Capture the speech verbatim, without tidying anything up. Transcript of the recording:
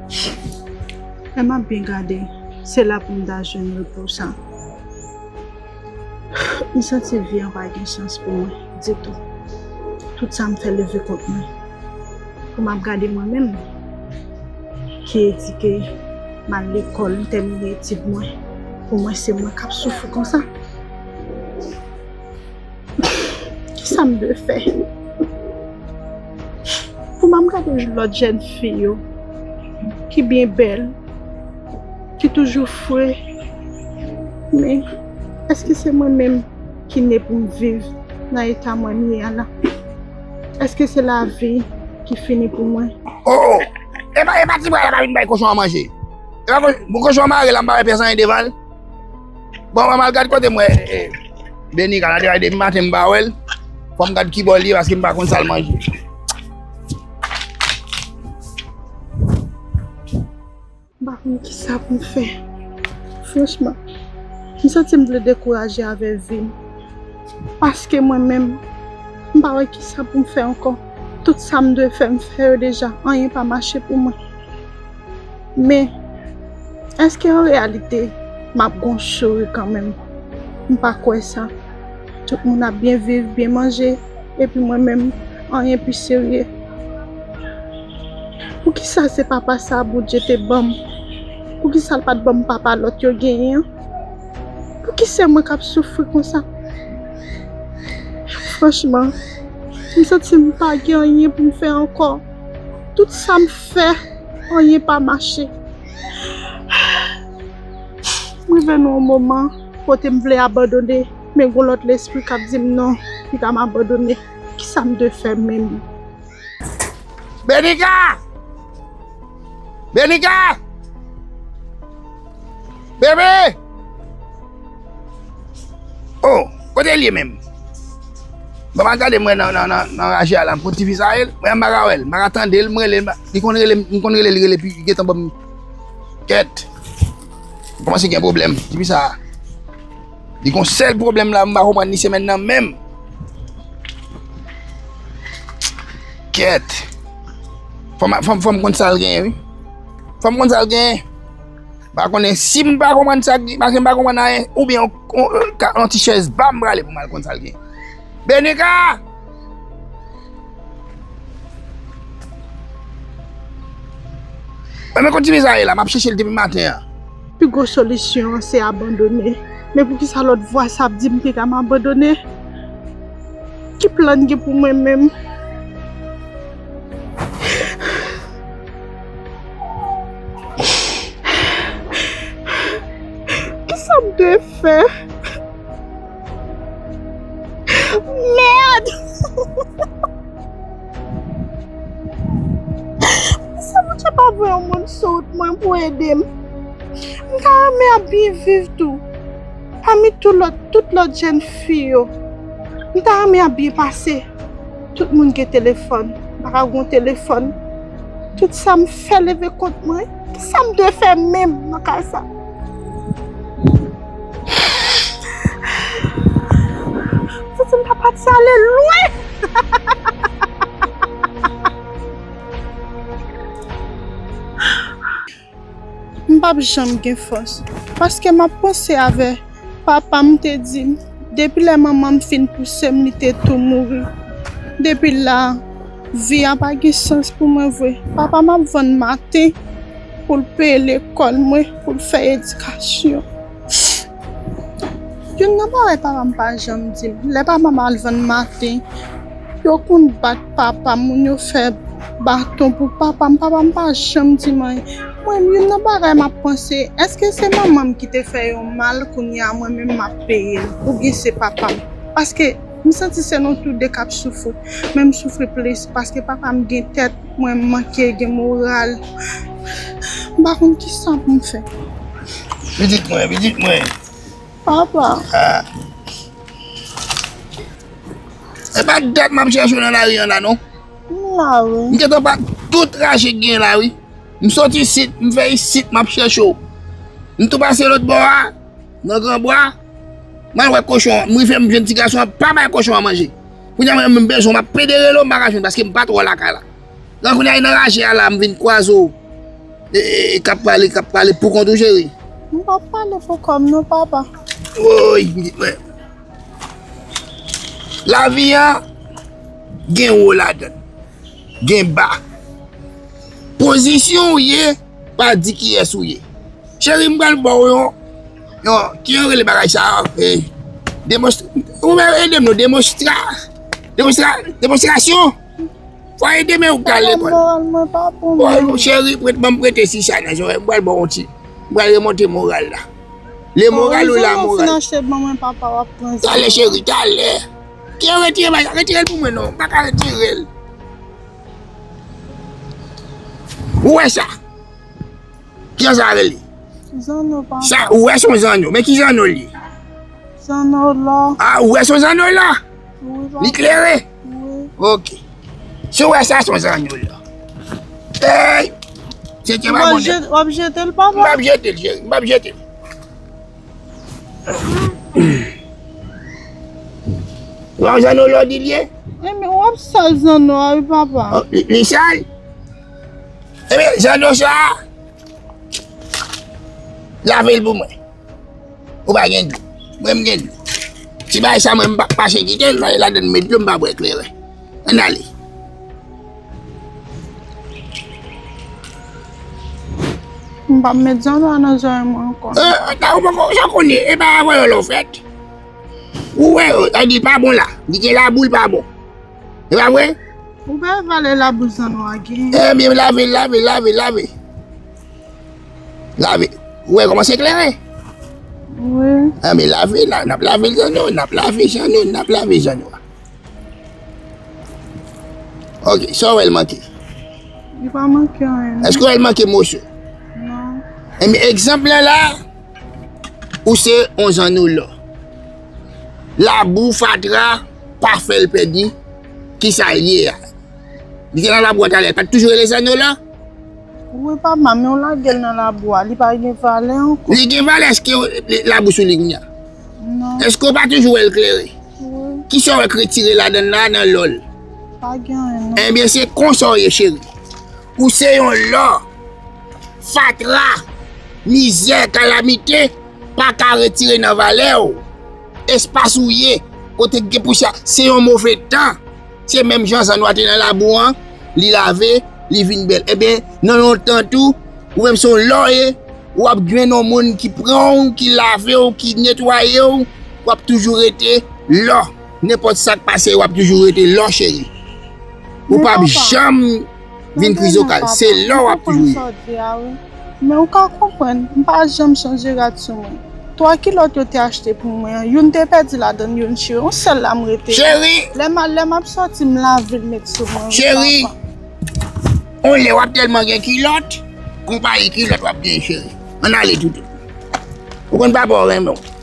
Lè m ap byen gade, se la pou m ta jwenn repo sa. M santi vi an pa gen sans pou mwen ditou. Tout sa m fè leve kont mwen. Pou m ap gade mwen menm, ki edike, m al lekòl, m tèmine etid mwen. Pou mwen, se mwen k ap soufri konsa. Kisa m dwe fè? Pou m ap gade lòt jèn fi yo, ki byen bèl, ki toujou fre. Men, èske se mwen menm ki ne pou m viv nan eta mwen m ye a la? Èske se lavi ki fini pou mwen? Oh, oh! E pa, e pa ti bwa la ka vin bay kochon an manje. E pa kochon, bon, kochon an mare la, m pa wè pyès anyen devan l. Bon, mwen m al gad kote m wè, eh, Benika la, depi maten m pa wè l. Fò m gad ki bò l ye, paske m pa konn sa l manje. M pa konn kisa pou m fè. Franchman, m santi m vle dekouraje avè vi m. Paske mwen menm, m pa wè kisa pou m fè ankò. Tout sa m dwe fè, m fè yo deja. Anyen pa mache pou mwen. Men, èske an reyalite, m ap gon souri kanmenm? M pa kwè sa. Tout moun ap byen viv, byen manje, epi mwen menm, anyen pi serye. Poukisa se papa sa Bondye te ban m? Poukisa l pa t ban m papa lòt yo genyen an? Poukisa se mwen k ap soufri konsa? Franchman, m santi m pa gen anyen pou m fè ankò. Tout sa m fè, anyen pa mache. M rive nan yon moman kote m vle abandone, men gon lòt lespri k ap di m non, piga m abandone. Kisa m dwe fè menm? Benika! Benika! Bebe! Oh, kote l ye menm? Bon, m al gade mwen nan, nan, nan, nan raje a la, m konn tifi sa ye, mwen m pa ka wè l, m pa ka tande l, m rele l, li konn rele m, m konn rele l, li rele pi, li gentan ban m kèt. M kòmanse gen pwoblèm, tifi sa. Li gon sèl pwoblèm la, m pa konprann ni semèn nan menm. Kèt. Fò m, fò m, fò m konn sa l genyen, wi. Fò m konn sa l genyen. M pa konnen si m pa konprann sa k gen, paske m pa konprann anyen, oubyen on, on, on, ka, on ti chèz ba m prale pou m al konn sa l gen. Benika! Mwen, men kote ti vizaye la, m ap chèche l depi maten an. Pi gwo solisyon an se abandone. Men poukisa lòt vwa sa ap di m piga m abandone? Ki plan gen pou mwen menm? Kisa m dwe fè? Mèd! Poukisa Bondye pa voye yon moun sou wout mwen pou ede m? M ta renmen ap byen viv tou. Pami tout lòt, tout lòt jèn fi yo, m ta renmen ap byen pase. Tout moun gen telefòn, m pa ka gen telefòn. Tout sa m fè leve kont mwen, kisa m dwe fè menm nan ka sa? Santi m ta pati ale lwen. M p ap janm gen fòs, paske m ap panse avè papa m te di m, depi lè manman m fin pouse m, li te tou mouri. Depi la a, vi a pa gen sans pou mwen vre. Papa m ap vann maten pou l peye lekòl mwen, pou l fè edikasyon. Youn nan bagay papa m pa janm di m, lè papa m al vann maten, yo konn bat papa m, moun yo fè baton pou papa m, papa m pa janm di m anyen. Mwen, youn nan bagay m ap panse, èske se manman m ki te fè yo mal, kounye a mwen menm m ap peye l, oubyen se papa m? Paske m santi se nou tou de k ap soufri, men m soufri plis, paske papa m gen tèt, mwen m manke gen moral. M pa konn kisa pou m fè. Pitit mwen, pitit mwen. Papa. Ah. E pa dat m ap chèche w nan lari an la, non. M la, wi. M gentan pa tout raje k gen la, wi. M sot isit, m fè isit, m ap chèche w. M tou pase lòt bò a, nan gran bwa. M al wè kochon an, m rive m jwenn ti gason an pa bay kochon an manje. Kounye a mwen menm m bezwen w, m ap pede rele w, m pa ka jwenn paske m pa twò lakay la. Nan kounye a, e nan raje a la, m vin kwaze w. E, e, k ap pale, k ap pale pou kont ou, cheri? M p ap pale pou kò m non, papa. Woy, pitit mwen. Lavi a gen wo ladan l, gen ba. Pozisyon w ye pa di kiyès ou ye. Cheri, m pral ba w yon, yon, ki yo rele bagay sa a, e, demonstra-, ou mèt ede m non, demonstra-, demonstra-, demonstrasyon. Fò ede men ou k al lekòl. Moral mwen pa bon. Bon, cheri, prete, ban m prete sisa nan zòrèy. M pral ba w yon ti, m pral remonte moral la. Le moral ou la moral. Fin achte ban mwen, papa, w ap pran. Talè, cheri, talè. Ki retire bagay, retire l pou mwen non. M pa ka retire l. Ou wè sa? Kijan sa rele? Zanno, papa. Sa, ou wè se yon zanno. Men ki zanno l ye? Zanno lò. A, ou wè se yon zanno lò? Wi, papa. Li klere? Wi. Ok. Si w wè sa, se yon zanno lò. Ey! Se te pa bon. W ap jete l, papa? M p ap jete l, cheri. M p ap jete l. Ou wè yon zanno lò di l ye? Enben, w ap sal zanno a, wi, papa. Oh, li, li sal? Enben, zanno sa a, lave l pou mwen. Ou pa gen dlo. Mwen, m gen dlo. Ti bagay sa, mwen, m pa, pase kite l, m ale ladan l, met dlo, m pa bwè kleren. Ann ale. M p ap met zanno a nan zòrèy mwen ankò. E, ta ou poko, sa w konnen, e pa avè yo lè w fèt. Ou wè, sa di pa bon la. Li gen labou, l pa bon. E pa vre? Ou pa valè labou zanno a gen. Ebyen, lave, lave, lave, lave. Lave. Ou wè kòman se klere? Wi. Ebyen, lave, la, n ap lave zanno, n ap lave zanno, n ap lave zanno a. Ok, sa w wè l manke? Li pa manke anyen, non. Èske w wè l manke moso? Non. Ebyen, egzanp lan la, ou se yon zanno lò. Labou, fatra, pa fè l pèdi kisa l ye a. Li te nan labou a talè, pa t toujou rele zanno lò? Wi, papa, men w lage l nan labou a, li pa gen valè ankò. Li gen valè, èske labou sou li kounye a? Non. Èske w pa toujou wè l klere? Wi. Kisa w wè k retire ladan l la nan lò l? Pa gen anyen, non. Ebyen, se konsa w ye, cheri. Ou se yon lò. Fatra, mizè, kalamite pa ka retire nan valè w. Espas ou ye, kote k gen pousyè, se yon move tan. Se menm jan zanno a te nan labou an, li lave, li vin bèl. Ebyen, nan yon tan tou, ou menm se yon lò w ye, w ap jwenn yon moun ki pran w, ki lave w, ki netwaye w, w ap toujou rete lò. Nenpòt sa k pase, w ap toujou rete lò, cheri. Ou p ap janm vin krizokal. Se lè w ap toujou ye. Men ou ka konprann, m pa janm chanje rad sou mwen. Twa kilòt yo te achte pou mwen an, youn te pèdi ladan l, youn chire, yon sèl la m rete. Cheri! Lè m, lè m ap sòti, m lave l met sou mwen, wi, papa. Cheri! On lè w ap tèlman gen kilòt, konpayi kilòt w ap gen, cheri. Ann ale toutou. Ou konn papa w renmen w.